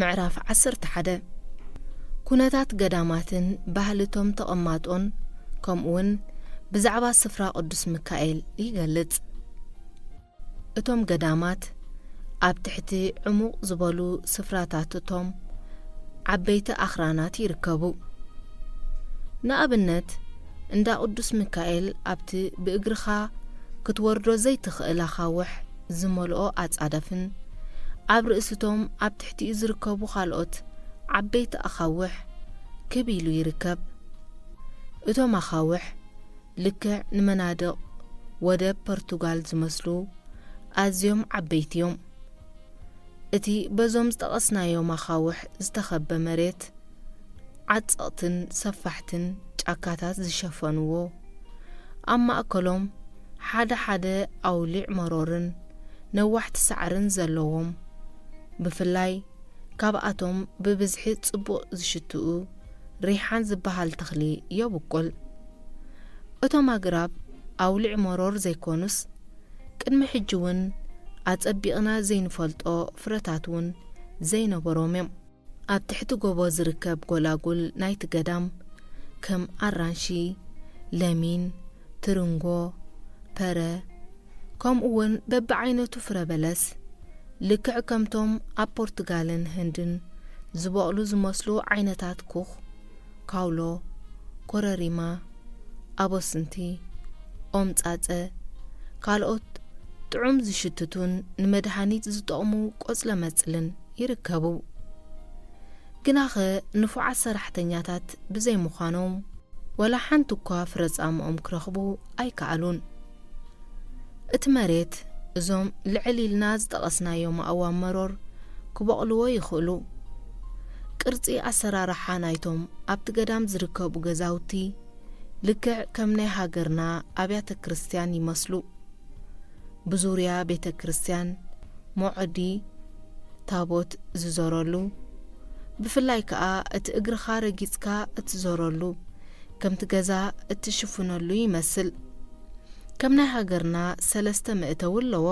ምዕራፍ ዓሰርተ ሓደ። ኩነታት ገዳማትን ባህልቶም ተቐማጦን ከምኡውን ብዛዕባ ስፍራ ቅዱስ ሚካኤል ይገልጽ። እቶም ገዳማት ኣብ ትሕቲ ዕሙቕ ዝበሉ ስፍራታት እቶም ዓበይቲ ኣኽራናት ይርከቡ። ንኣብነት፣ እንዳ ቅዱስ ሚካኤል ኣብቲ ብእግርኻ ክትወርዶ ዘይትኽእል ኣኻውሕ ዝመልኦ ኣጻደፍን ኣብ ርእስቶም ኣብ ትሕቲኡ ዝርከቡ ካልኦት ዓበይቲ ኣኻውሕ ክብ ኢሉ ይርከብ። እቶም ኣኻውሕ ልክዕ ንመናድቕ ወደብ ፖርቱጋል ዝመስሉ ኣዝዮም ዓበይቲ እዮም። እቲ በዞም ዝጠቐስናዮም ኣኻውሕ ዝተኸበ መሬት ዓጸቕትን ሰፋሕትን ጫካታት ዝሸፈንዎ፣ ኣብ ማእከሎም ሓደ ሓደ ኣውሊዕ መሮርን ነዋሕቲ ሳዕርን ዘለዎም፣ ብፍላይ ካብኣቶም ብብዝሒ ጽቡቕ ዝሽትኡ ሪሓን ዝበሃል ተኽሊ የብቁል። እቶም ኣግራብ ኣውሊዕ መሮር ዘይኮኑስ፣ ቅድሚ ሕጂ እውን ኣጸቢቕና ዘይንፈልጦ ፍረታት እውን ዘይነበሮም እዮም። ኣብ ትሕቲ ጎቦ ዝርከብ ጎላጉል ናይቲ ገዳም ከም ኣራንሺ፣ ለሚን፣ ትርንጎ፣ ፐረ፣ ከምኡ እውን በብዓይነቱ ፍረ በለስ፣ ልክዕ ከምቶም ኣብ ፖርቱጋልን ህንድን ዝበቕሉ ዝመስሉ ዓይነታት ኩኽ፣ ካውሎ፣ ኮረሪማ፣ ኣቦስንቲ፣ ኦምጻጸ፣ ካልኦት ጥዑም ዝሽትቱን ንመድሃኒት ዝጠቕሙ ቆጽለ መጽልን ይርከቡ። ግናኸ ንፉዓት ሰራሕተኛታት ብዘይምዃኖም፣ ወላ ሓንቲ እኳ ፍረ ጻምኦም ክረኽቡ ኣይከኣሉን። እቲ መሬት እዞም ልዕል ኢልና ዝጠቐስናዮም ኣእዋም መሮር ክበቕልዎ ይኽእሉ። ቅርጺ ኣሰራርሓ ናይቶም ኣብቲ ገዳም ዝርከቡ ገዛውቲ ልክዕ ከም ናይ ሃገርና ኣብያተ ክርስቲያን ይመስሉ። ብዙርያ ቤተ ክርስቲያን ሞዐዲ ታቦት ዝዞረሉ፣ ብፍላይ ከኣ እቲ እግርኻ ረጊጽካ እትዞረሉ፣ ከምቲ ገዛ እትሽፍነሉ ይመስል። ከም ናይ ሃገርና ሰለስተ መእተዊ ኣለዎ።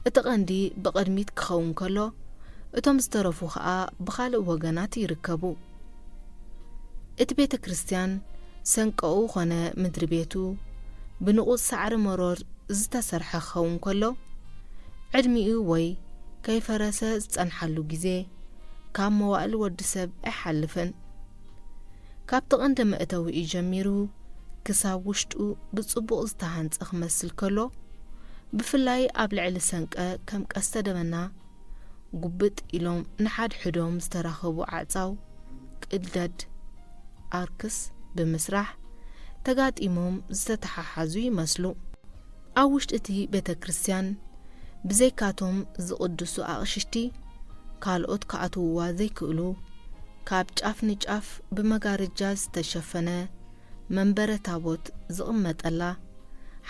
እቲ ቀንዲ ብቐድሚት ክኸውን ከሎ፣ እቶም ዝተረፉ ኸኣ ብኻልእ ወገናት ይርከቡ። እቲ ቤተ ክርስቲያን ሰንቀኡ ኾነ ምድሪ ቤቱ ብንቑጽ ሳዕሪ መሮር ዝተሰርሐ ክኸውን ከሎ፣ ዕድሚኡ ወይ ከይፈረሰ ዝጸንሓሉ ግዜ ካብ መዋእል ወዲ ሰብ ኣይሓልፍን። ካብቲ ቀንዲ መእተዊኡ ጀሚሩ ክሳብ ውሽጡ ብጽቡቕ ዝተሃንጸ ክመስል ከሎ፣ ብፍላይ ኣብ ልዕሊ ሰንቀ ከም ቀስተ ደበና ጉብጥ ኢሎም ንሓድሕዶም ዝተራኸቡ ዓጻው፣ ቅደድ፣ ኣርክስ፣ ብምስራሕ ተጋጢሞም ዝተተሓሓዙ ይመስሉ። ኣብ ውሽጢ እቲ ቤተ ክርስቲያን ብዘይካቶም ዝቕድሱ ኣቕሽሽቲ ካልኦት ክኣትውዋ ዘይክእሉ፣ ካብ ጫፍ ንጫፍ ብመጋረጃ ዝተሸፈነ መንበረ ታቦት ዝቕመጠላ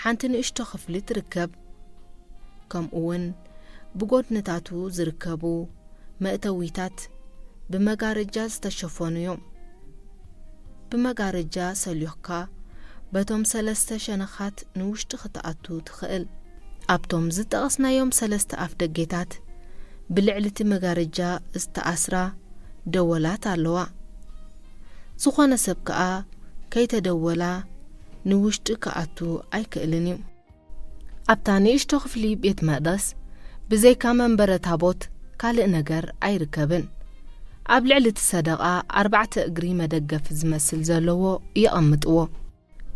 ሓንቲ ንእሽቶ ክፍሊ ትርከብ። ከምኡ እውን ብጎድንታቱ ዝርከቡ መእተዊታት ብመጋረጃ ዝተሸፈኑ እዮም። ብመጋረጃ ሰሊኹካ በቶም ሰለስተ ሸነኻት ንውሽጢ ክትኣቱ ትኽእል። ኣብቶም ዝጠቐስናዮም ሰለስተ ኣፍደጌታት ብልዕሊ እቲ መጋረጃ ዝተኣስራ ደወላት ኣለዋ። ዝኾነ ሰብ ከኣ ከይተደወላ ንውሽጢ ክኣቱ ኣይክእልን እዩ። ኣብታ ንእሽቶ ክፍሊ ቤት መቕደስ ብዘይካ መንበረ ታቦት ካልእ ነገር ኣይርከብን። ኣብ ልዕሊ እቲ ሰደቓ ኣርባዕተ እግሪ መደገፊ ዝመስል ዘለዎ የቐምጥዎ።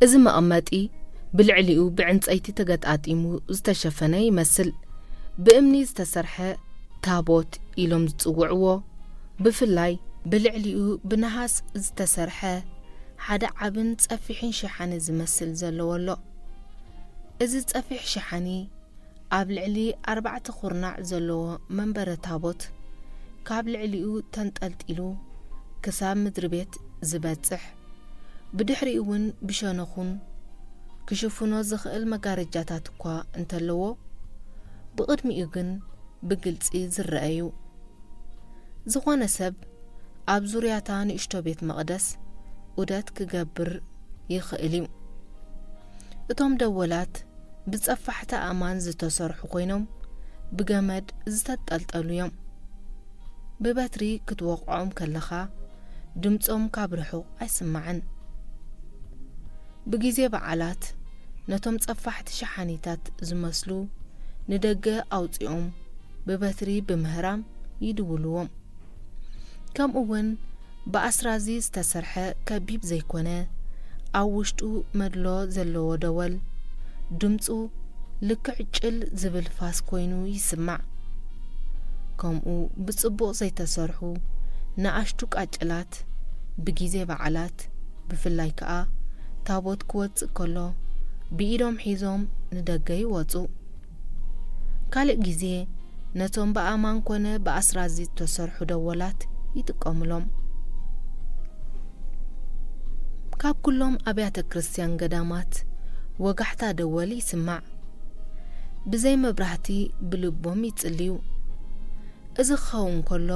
እዚ መቐመጢ ብልዕሊኡ ብዕንጸይቲ ተገጣጢሙ ዝተሸፈነ ይመስል። ብእምኒ ዝተሰርሐ ታቦት ኢሎም ዝጽውዕዎ፣ ብፍላይ ብልዕሊኡ ብነሃስ ዝተሰርሐ ሓደ ዓብን ጸፊሕን ሸሓኒ ዝመስል ዘለዎ ኣሎ። እዚ ጸፊሕ ሸሓኒ ኣብ ልዕሊ ኣርባዕተ ኩርናዕ ዘለዎ መንበረ ታቦት ካብ ልዕሊኡ ተንጠልጢሉ ክሳብ ምድሪ ቤት ዝበጽሕ፣ ብድሕሪኡ እውን ብሸነኹን ክሽፍኖ ዝኽእል መጋረጃታት እኳ እንተለዎ፣ ብቕድሚኡ ግን ብግልጺ ዝረአ እዩ። ዝኾነ ሰብ ኣብ ዙርያታ ንእሽቶ ቤት መቕደስ ዑደት ክገብር ይኽእል እዩ። እቶም ደወላት ብጸፋሕቲ ኣእማን ዝተሰርሑ ኮይኖም ብገመድ ዝተጠልጠሉ እዮም። ብበትሪ ክትወቕዖም ከለኻ ድምጾም ካብ ርሑቕ ኣይስማዕን። ብግዜ በዓላት ነቶም ጸፋሕቲ ሸሓኒታት ዝመስሉ ንደገ ኣውጺኦም ብበትሪ ብምህራም ይድውልዎም። ከምኡ እውን ብኣስራዚ ዝተሰርሐ ከቢብ ዘይኮነ ኣብ ውሽጡ መድሎ ዘለዎ ደወል ድምጹ ልክዕ ጭል ዝብል ፋስ ኮይኑ ይስማዕ። ከምኡ ብጽቡቕ ዘይተሰርሑ ንኣሽቱ ቃጭላት ብግዜ በዓላት ብፍላይ ከኣ ታቦት ክወጽእ ከሎ ብኢዶም ሒዞም ንደገ ይወጹ። ካልእ ግዜ ነቶም ብኣእማን ኮነ ብኣስራዚ ዝተሰርሑ ደወላት ይጥቀሙሎም። ካብ ኩሎም ኣብያተ ክርስቲያን ገዳማት ወጋሕታ ደወል ይስማዕ። ብዘይ መብራህቲ ብልቦም ይጽልዩ። እዚ ክኸውን ከሎ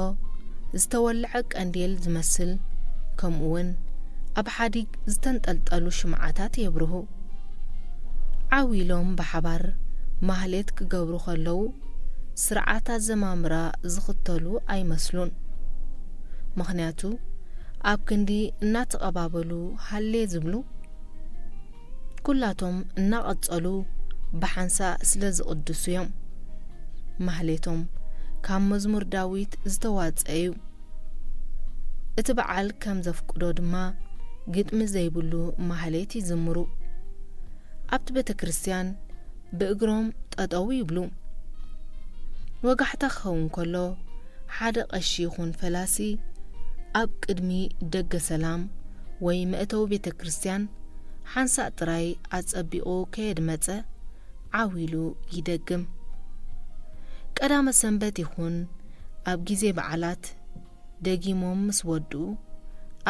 ዝተወልዐ ቀንዴል ዝመስል ከምኡውን ኣብ ሓዲግ ዝተንጠልጠሉ ሽምዓታት የብርሁ። ዓው ኢሎም ብሓባር ማህሌት ክገብሩ ከለዉ ስርዓት ኣዘማምራ ዝኽተሉ ኣይመስሉን። ምኽንያቱ ኣብ ክንዲ እናተቐባበሉ ሃሌ ዝብሉ ኩላቶም እናቐጸሉ ብሓንሳእ ስለ ዝቕድሱ እዮም። ማህሌቶም ካብ መዝሙር ዳዊት ዝተዋጸ እዩ። እቲ በዓል ከም ዘፍቅዶ ድማ ግጥሚ ዘይብሉ ማህሌት ይዝምሩ። ኣብቲ ቤተ ክርስቲያን ብእግሮም ጠጠው ይብሉ። ወጋሕታ ክኸውን ከሎ ሓደ ቀሺ ይኹን ፈላሲ ኣብ ቅድሚ ደገ ሰላም ወይ መእተዊ ቤተ ክርስቲያን ሓንሳእ ጥራይ ኣጸቢቑ ከየድመጸ ዓው ኢሉ ይደግም። ቀዳመ ሰንበት ይኹን ኣብ ግዜ በዓላት ደጊሞም ምስ ወድኡ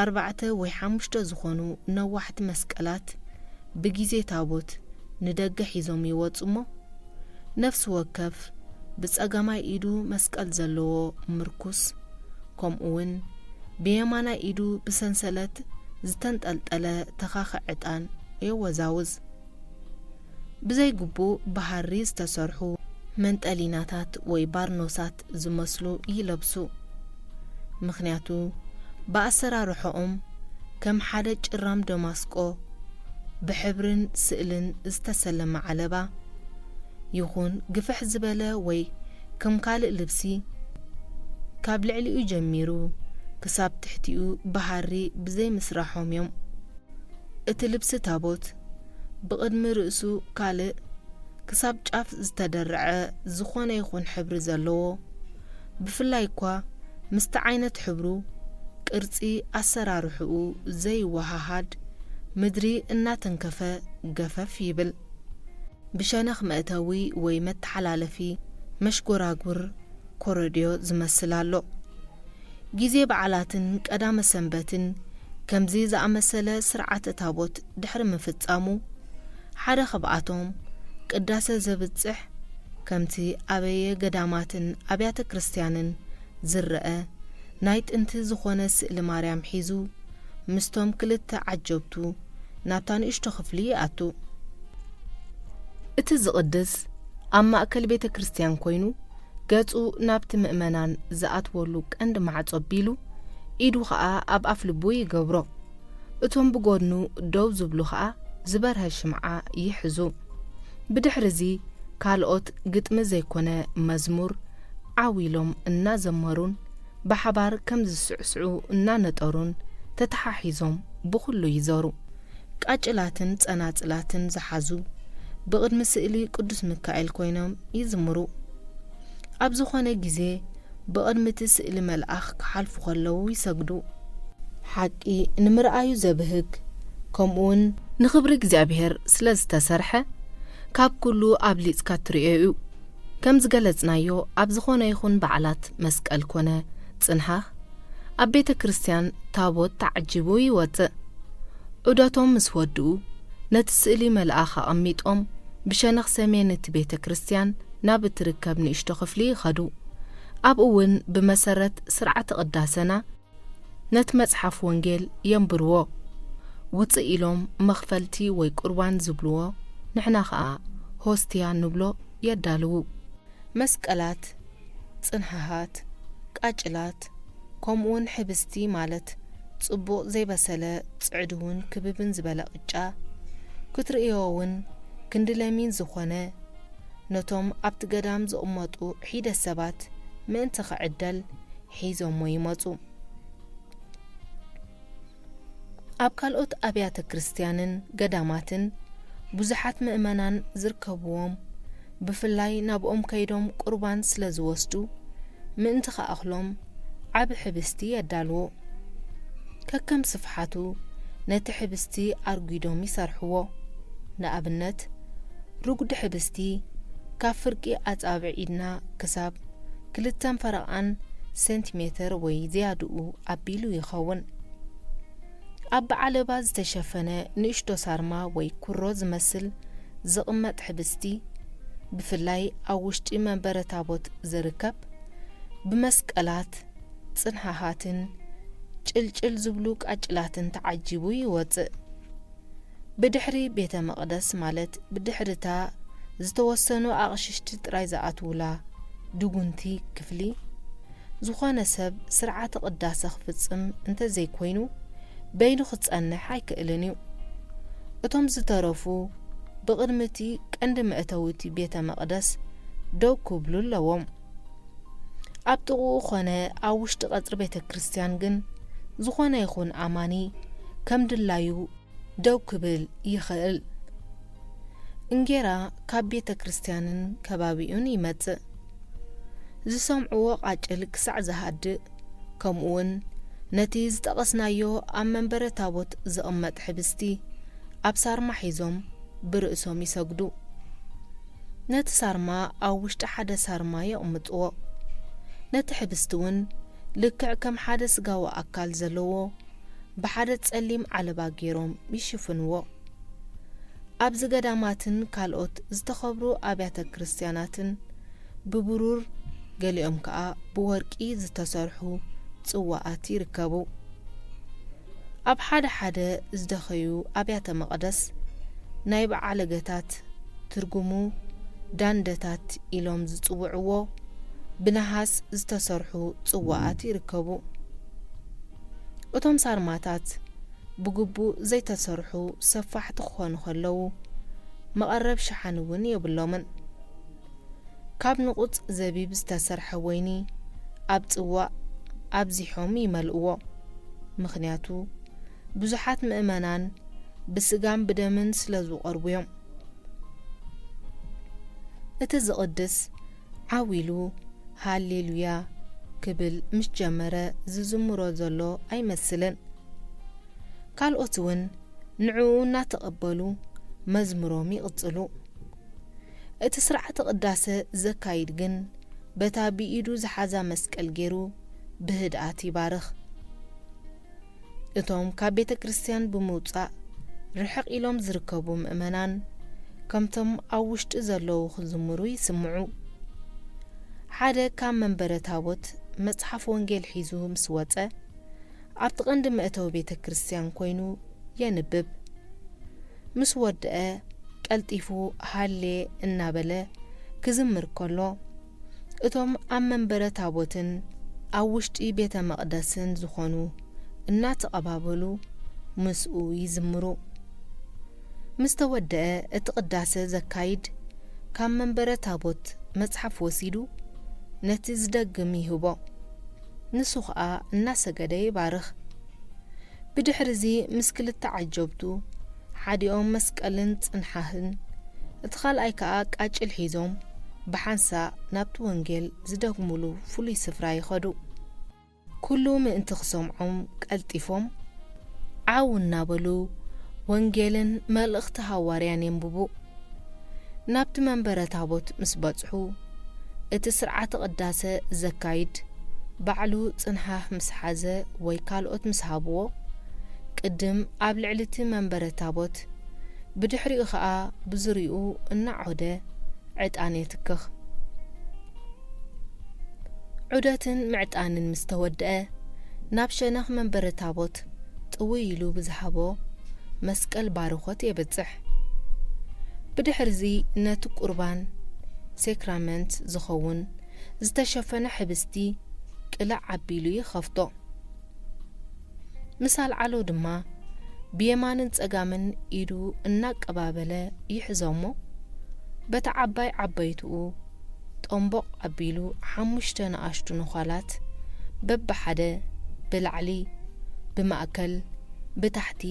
ኣርባዕተ ወይ ሓሙሽተ ዝኾኑ ነዋሕቲ መስቀላት ብግዜ ታቦት ንደገ ሒዞም ይወጹ እሞ ነፍሲ ወከፍ ብጸጋማይ ኢዱ መስቀል ዘለዎ ምርኩስ ከምኡ እውን ብየማናይ ኢዱ ብሰንሰለት ዝተንጠልጠለ ተኻኺ ዕጣን የወዛውዝ። ብዘይግቡእ ብሃሪ ዝተሰርሑ መንጠሊናታት ወይ ባርኖሳት ዝመስሉ ይለብሱ። ምኽንያቱ ብኣሰራርሖኦም ከም ሓደ ጭራም ደማስቆ ብሕብርን ስእልን ዝተሰለመ ዓለባ ይኹን ግፍሕ ዝበለ ወይ ከም ካልእ ልብሲ ካብ ልዕሊኡ ጀሚሩ ክሳብ ትሕቲኡ ብሃሪ ብዘይምስራሖም እዮም። እቲ ልብሲ ታቦት ብቕድሚ ርእሱ ካልእ ክሳብ ጫፍ ዝተደርዐ ዝኾነ ይኹን ሕብሪ ዘለዎ፣ ብፍላይ እኳ ምስቲ ዓይነት ሕብሩ ቅርጺ ኣሰራርሕኡ ዘይወሃሃድ ምድሪ እናተንከፈ ገፈፍ ይብል። ብሸነኽ መእተዊ ወይ መተሓላለፊ መሽጎራጉር ኮረድዮ ዝመስል ኣሎ። ግዜ በዓላትን ቀዳመ ሰንበትን ከምዚ ዝኣመሰለ ስርዓተ ታቦት ድሕሪ ምፍጻሙ ሓደ ካብኣቶም ቅዳሰ ዘብጽሕ ከምቲ ኣበየ ገዳማትን ኣብያተ ክርስቲያንን ዝረአ ናይ ጥንቲ ዝኾነ ስእሊ ማርያም ሒዙ ምስቶም ክልተ ዓጀብቱ ናብታ ንእሽቶ ክፍሊ ይኣቱ። እቲ ዝቕድስ ኣብ ማእከል ቤተ ክርስቲያን ኮይኑ ገጹ ናብቲ ምእመናን ዝኣትወሉ ቀንዲ ማዕጾ ኣቢሉ ኢዱ ኸኣ ኣብ ኣፍ ልቡ ይገብሮ። እቶም ብጎድኑ ደው ዝብሉ ኸኣ ዝበርሀ ሽምዓ ይሕዙ። ብድሕርዚ ካልኦት ግጥሚ ዘይኮነ መዝሙር ዓው ኢሎም እናዘመሩን ብሓባር ከም ዝስዕስዑ እናነጠሩን ተተሓሒዞም ብኹሉ ይዞሩ። ቃጭላትን ጸናጽላትን ዝሓዙ ብቕድሚ ስእሊ ቅዱስ ሚካኤል ኮይኖም ይዝምሩ። ኣብ ዝኾነ ግዜ ብቕድሚ እቲ ስእሊ መልኣኽ ክሓልፉ ከለዉ ይሰግዱ። ሓቂ ንምርኣዩ ዘብህግ ከምኡውን ንኽብሪ እግዚኣብሔር ስለ ዝተሰርሐ ካብ ኩሉ ኣብሊጽካ ትርእዮ እዩ። ከም ዝገለጽናዮ ኣብ ዝኾነ ይኹን በዓላት መስቀል ኮነ ጽንሓኽ ኣብ ቤተ ክርስቲያን ታቦት ተዓጂቡ ይወጽእ። ዑደቶም ምስ ወድኡ ነቲ ስእሊ መልኣኽ ኣቐሚጦም ብሸነኽ ሰሜን እቲ ቤተ ክርስቲያን ናብ እትርከብ ንእሽቶ ክፍሊ ይኸዱ። ኣብኡ እውን ብመሰረት ስርዓተ ቅዳሰና ነቲ መጽሓፍ ወንጌል የንብርዎ። ውጽእ ኢሎም መኽፈልቲ ወይ ቁርባን ዝብልዎ ንሕና ኸኣ ሆስትያ ንብሎ የዳልዉ። መስቀላት፣ ጽንሓሃት፣ ቃጭላት፣ ከምኡውን ሕብስቲ ማለት ጽቡቕ ዘይበሰለ ጽዕድውን ክብብን ዝበለ ቅጫ፣ ክትርእዮ እውን ክንዲ ለሚን ዝኾነ፣ ነቶም ኣብቲ ገዳም ዝቕመጡ ሒደት ሰባት ምእንቲ ክዕደል ሒዞሞ ይመጹ። ኣብ ካልኦት ኣብያተ ክርስቲያንን ገዳማትን ብዙሓት ምእመናን ዝርከብዎም፣ ብፍላይ ናብኦም ከይዶም ቁርባን ስለ ዝወስዱ፣ ምእንቲ ክኣኽሎም ዓቢ ሕብስቲ የዳልዉ። ከከም ስፍሓቱ ነቲ ሕብስቲ ኣርጒዶም ይሰርሕዎ። ንኣብነት፣ ርጉዲ ሕብስቲ ካብ ፍርቂ ኣጻብዕ ኢድና ክሳብ ክልተን ፈረቓን ሴንቲሜተር ወይ ዝያድኡ ኣቢሉ ይኸውን። ኣብ ዓለባ ዝተሸፈነ ንእሽቶ ሳርማ ወይ ኩሮ ዝመስል ዝቕመጥ ሕብስቲ፣ ብፍላይ ኣብ ውሽጢ መንበረ ታቦት ዝርከብ፣ ብመስቀላት፣ ጽንሓሃትን ጭልጭል ዝብሉ ቃጭላትን ተዓጂቡ ይወጽእ። ብድሕሪ ቤተ መቕደስ፣ ማለት ብድሕሪታ ዝተወሰኑ ኣቕሽሽቲ ጥራይ ዝኣትዉላ ድጉንቲ ክፍሊ፣ ዝኾነ ሰብ ስርዓተ ቅዳሴ ክፍጽም እንተዘይኮይኑ፣ በይኑ ክጸንሕ ኣይክእልን እዩ። እቶም ዝተረፉ ብቕድሚ እቲ ቀንዲ መእተዊ እቲ ቤተ መቕደስ ደው ክብሉ ኣለዎም። ኣብ ጥቕኡ ኾነ ኣብ ውሽጢ ቀጽሪ ቤተ ክርስቲያን ግን፣ ዝኾነ ይኹን ኣማኒ ከም ድላዩ ደው ክብል ይኽእል። እንጌራ ካብ ቤተ ክርስቲያንን ከባቢኡን ይመጽእ። ዝሰምዕዎ ቃጭል ክሳዕ ዝሃድእ፣ ከምኡውን ነቲ ዝጠቐስናዮ ኣብ መንበረ ታቦት ዝቕመጥ ሕብስቲ ኣብ ሳርማ ሒዞም ብርእሶም ይሰግዱ። ነቲ ሳርማ ኣብ ውሽጢ ሓደ ሳርማ የቕምጥዎ። ነቲ ሕብስቲ እውን ልክዕ ከም ሓደ ስጋዊ ኣካል ዘለዎ ብሓደ ጸሊም ዓለባ ገይሮም ይሽፍንዎ። ኣብዚ ገዳማትን ካልኦት ዝተኸብሩ ኣብያተ ክርስቲያናትን ብብሩር፣ ገሊኦም ከኣ ብወርቂ ዝተሰርሑ ጽዋኣት ይርከቡ። ኣብ ሓደ ሓደ ዝደኸዩ ኣብያተ መቕደስ፣ ናይ በዓለገታት፣ ትርጉሙ ዳንደታት ኢሎም ዝጽውዕዎ፣ ብነሃስ ዝተሰርሑ ጽዋኣት ይርከቡ። እቶም ሳርማታት ብግቡእ ዘይተሰርሑ ሰፋሕቲ ክኾኑ ከለዉ፣ መቐረብ ሸሓኒ እውን የብሎምን። ካብ ንቑጽ ዘቢብ ዝተሰርሐ ወይኒ ኣብ ጽዋእ ኣብዚሖም ይመልእዎ። ምኽንያቱ፣ ብዙሓት ምእመናን ብስጋን ብደምን ስለ ዝቐርቡ እዮም። እቲ ዝቕድስ ዓው ኢሉ ሃሌሉያ ክብል ምስ ጀመረ ዝዝምሮ ዘሎ ኣይመስልን። ካልኦት እውን ንዕኡ እናተቐበሉ መዝሙሮም ይቕጽሉ። እቲ ስርዓተ ቅዳሴ ዘካይድ ግን በታ ብኢዱ ዝሓዛ መስቀል ገይሩ ብህድኣት ይባርኽ። እቶም ካብ ቤተ ክርስቲያን ብምውጻእ ርሕቕ ኢሎም ዝርከቡ ምእመናን፣ ከምቶም ኣብ ውሽጢ ዘለዉ ክዝምሩ ይስምዑ። ሓደ ካብ መንበረ ታቦት መጽሓፍ ወንጌል ሒዙ ምስ ወጸ፣ ኣብቲ ቀንዲ መእተዊ ቤተ ክርስቲያን ኮይኑ የንብብ። ምስ ወድአ፣ ቀልጢፉ ሃሌ እናበለ ክዝምር ከሎ፣ እቶም ኣብ መንበረ ታቦትን ኣብ ውሽጢ ቤተ መቕደስን ዝኾኑ እናተቐባበሉ ምስኡ ይዝምሩ። ምስ ተወድአ፣ እቲ ቅዳሴ ዘካይድ ካብ መንበረ ታቦት መጽሓፍ ወሲዱ ነቲ ዝደግም ይህቦ። ንሱ ኸኣ እናሰገደ ይባርኽ። ብድሕርዚ ምስ ክልተ ዓጀብቱ፣ ሓዲኦም መስቀልን ጽንሓህን፣ እቲ ካልኣይ ከኣ ቃጭል ሒዞም ብሓንሳእ ናብቲ ወንጌል ዝደግሙሉ ፍሉይ ስፍራ ይኸዱ። ኩሉ ምእንቲ ክሰምዖም ቀልጢፎም ዓው እናበሉ ወንጌልን መልእኽቲ ሃዋርያን የንብቡ። ናብቲ መንበረ ታቦት ምስ በጽሑ፣ እቲ ስርዓተ ቅዳሴ ዘካይድ ባዕሉ ጽንሓህ ምስ ሓዘ ወይ ካልኦት ምስ ሃብዎ፣ ቅድም ኣብ ልዕሊ እቲ መንበረ ታቦት፣ ብድሕሪኡ ኸኣ ብዙርያኡ እናዖደ ዕጣን የትክኽ። ዑደትን ምዕጣንን ምስ ተወድአ፣ ናብ ሸነኽ መንበረ ታቦት ጥውይ ኢሉ ብዝሃቦ መስቀል ባርኾት የብጽሕ። ብድሕርዚ ነቲ ቁርባን ሴክራመንት ዝኸውን ዝተሸፈነ ሕብስቲ ቅልዕ ኣቢሉ ይኸፍቶ። ምስ ኣልዓሎ ድማ ብየማንን ጸጋምን ኢዱ እናቀባበለ ይሕዞ እሞ፣ በታ ዓባይ ዓበይትኡ ጠምቦቕ ኣቢሉ ሓሙሽተ ንኣሽቱ ነዃላት በብሓደ ብላዕሊ፣ ብማእከል፣ ብታሕቲ፣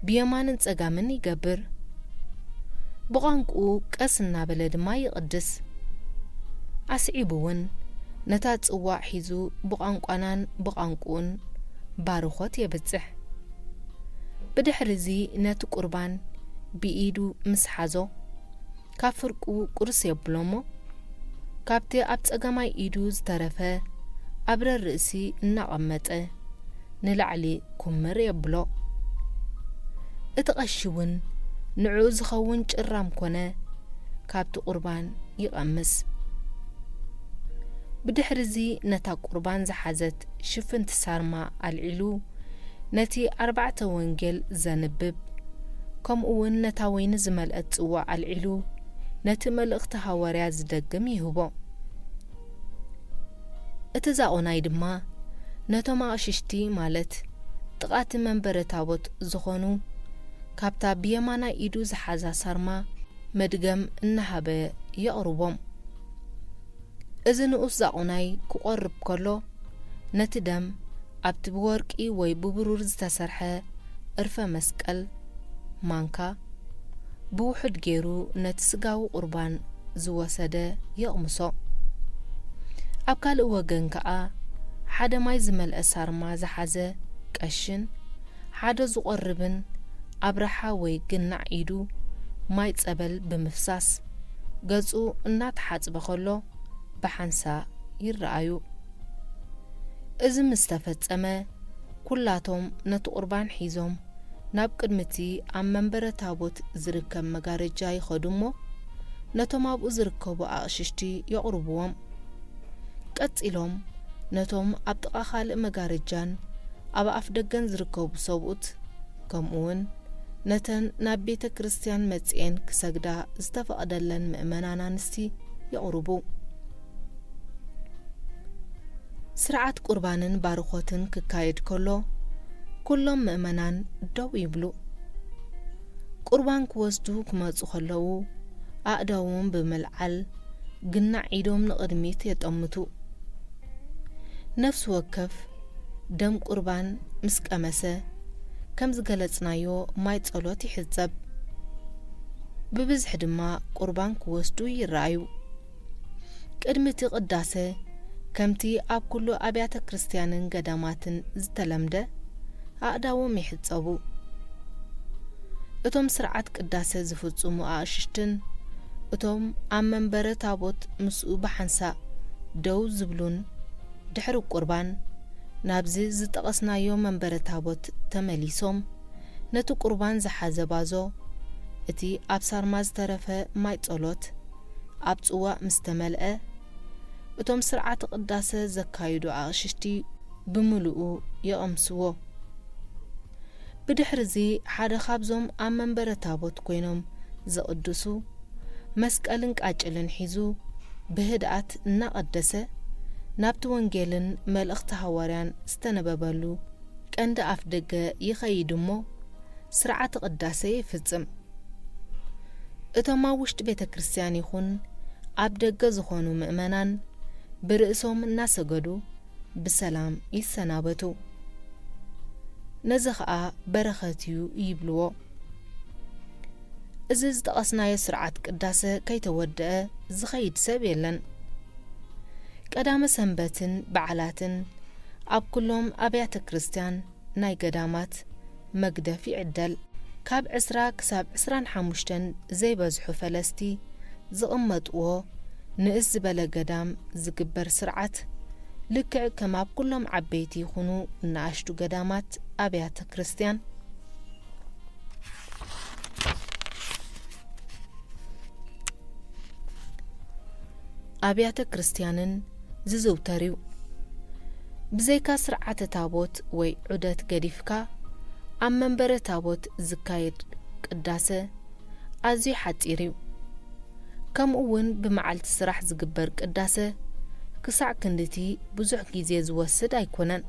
ብየማንን ጸጋምን ይገብር። ብቋንቁኡ ቀስ እናበለ ድማ ይቕድስ። ኣስዒቡ እውን ነታ ጽዋእ ሒዙ ብቋንቋናን ብቋንቁኡን ባርኾት የብጽሕ። ብድሕርዚ ነቲ ቁርባን ብኢዱ ምስ ሓዞ፣ ካብ ፍርቁ ቁርስ የብሎ እሞ፣ ካብቲ ኣብ ጸጋማይ ኢዱ ዝተረፈ ኣብ ረርእሲ እናቐመጠ ንላዕሊ ኩምር የብሎ። እቲ ቀሺ እውን ንዕኡ ዝኸውን ጭራም ኮነ ካብቲ ቁርባን ይቐምስ። ብድሕርዚ ነታ ቁርባን ዝሓዘት ሽፍንቲ ሳርማ ኣልዒሉ ነቲ ኣርባዕተ ወንጌል ዘንብብ፣ ከምኡ እውን ነታ ወይኒ ዝመልአት ጽዋእ ኣልዒሉ ነቲ መልእኽቲ ሃዋርያ ዝደግም ይህቦ። እቲ ዛቑናይ ድማ ነቶም ኣቕሽሽቲ፣ ማለት ጥቓቲ መንበረ ታቦት ዝኾኑ፣ ካብታ ብየማናይ ኢዱ ዝሓዛ ሳርማ መድገም እናሃበ የቕርቦም። እዚ ንኡስ ዛቑናይ ክቖርብ ከሎ፣ ነቲ ደም ኣብቲ ብወርቂ ወይ ብብሩር ዝተሰርሐ እርፈ መስቀል ማንካ ብውሑድ ገይሩ ነቲ ስጋዊ ቁርባን ዝወሰደ የቕምሶ። ኣብ ካልእ ወገን ከኣ ሓደ ማይ ዝመልአ ሳርማ ዝሓዘ ቀሽን ሓደ ዝቖርብን ኣብ ረሓ ወይ ግናዕ ኢዱ ማይ ጸበል ብምፍሳስ ገጹ እናተሓጽበ ከሎ ብሓንሳእ ይረኣዩ። እዚ ምስ ተፈጸመ፣ ኩላቶም ነቲ ቁርባን ሒዞም ናብ ቅድሚ እቲ ኣብ መንበረ ታቦት ዝርከብ መጋረጃ ይኸዱ እሞ፣ ነቶም ኣብኡ ዝርከቡ ኣቕሽሽቲ የቕርብዎም። ቀጺሎም ነቶም ኣብ ጥቓ ካልእ መጋረጃን ኣብ ኣፍ ደገን ዝርከቡ ሰብኡት፣ ከምኡውን ነተን ናብ ቤተ ክርስቲያን መጺኤን ክሰግዳ ዝተፈቕደለን ምእመናን ኣንስቲ የቕርቡ። ስርዓት ቁርባንን ባርኾትን ክካየድ ከሎ፣ ኩሎም ምእመናን ደው ይብሉ። ቁርባን ክወስዱ ክመጹ ከለዉ፣ ኣእዳዎም ብምልዓል ግናዕ ኢዶም ንቕድሚት የጠምቱ። ነፍሲ ወከፍ ደም ቁርባን ምስ ቀመሰ፣ ከም ዝገለጽናዮ ማይ ጸሎት ይሕጸብ። ብብዝሒ ድማ ቁርባን ክወስዱ ይረኣዩ። ቅድሚ እቲ ቅዳሰ፣ ከምቲ ኣብ ኩሉ ኣብያተ ክርስቲያንን ገዳማትን ዝተለምደ፣ ኣእዳዎም ይሕጸቡ። እቶም ስርዓት ቅዳሰ ዝፍጽሙ ኣቕሽሽትን እቶም ኣብ መንበረ ታቦት ምስኡ ብሓንሳእ ደው ዝብሉን፣ ድሕሪ ቁርባን ናብዚ ዝጠቐስናዮ መንበረ ታቦት ተመሊሶም ነቲ ቁርባን ዝሓዘ ባዞ፣ እቲ ኣብ ሳርማ ዝተረፈ ማይ ጸሎት ኣብ ጽዋእ ምስ ተመልአ፣ እቶም ስርዓተ ቅዳሰ ዘካይዱ ኣቕሽሽቲ ብምሉኡ ይቕምስዎ። ብድሕርዚ ሓደ ካብዞም ኣብ መንበረ ታቦት ኮይኖም ዝቕድሱ መስቀልን ቃጭልን ሒዙ ብህድኣት እናቐደሰ ናብቲ ወንጌልን መልእኽቲ ሃዋርያን ዝተነበበሉ ቀንዲ ኣፍ ደገ ይኸይድ እሞ ስርዓተ ቅዳሴ ይፍጽም። እቶም ኣብ ውሽጢ ቤተ ክርስቲያን ይኹን ኣብ ደገ ዝኾኑ ምእመናን ብርእሶም እናሰገዱ ብሰላም ይሰናበቱ። ነዚ ኸኣ በረኸት እዩ ይብልዎ። እዚ ዝጠቐስናዮ ስርዓት ቅዳሰ ከይተወድአ ዝኸይድ ሰብ የለን። ቀዳመ ሰንበትን በዓላትን ኣብ ኩሎም ኣብያተ ክርስቲያን ናይ ገዳማት መግደፍ ይዕደል። ካብ ዕስራ ክሳብ ዕስራን ሓሙሽተን ዘይበዝሑ ፈለስቲ ዝቕመጥዎ ንእስ ዝበለ ገዳም ዝግበር ስርዓት፣ ልክዕ ከም ኣብ ኩሎም ዓበይቲ ይኹኑ ንኣሽቱ ገዳማት ኣብያተ ክርስቲያን፣ ኣብያተ ክርስቲያንን ዝዝውተር እዩ። ብዘይካ ስርዓተ ታቦት ወይ ዑደት ገዲፍካ፣ ኣብ መንበረ ታቦት ዝካየድ ቅዳሰ ኣዝዩ ሓጺር እዩ። ከምኡ እውን ብመዓልቲ ስራሕ ዝግበር ቅዳሰ ክሳዕ ክንድቲ ብዙሕ ግዜ ዝወስድ ኣይኮነን።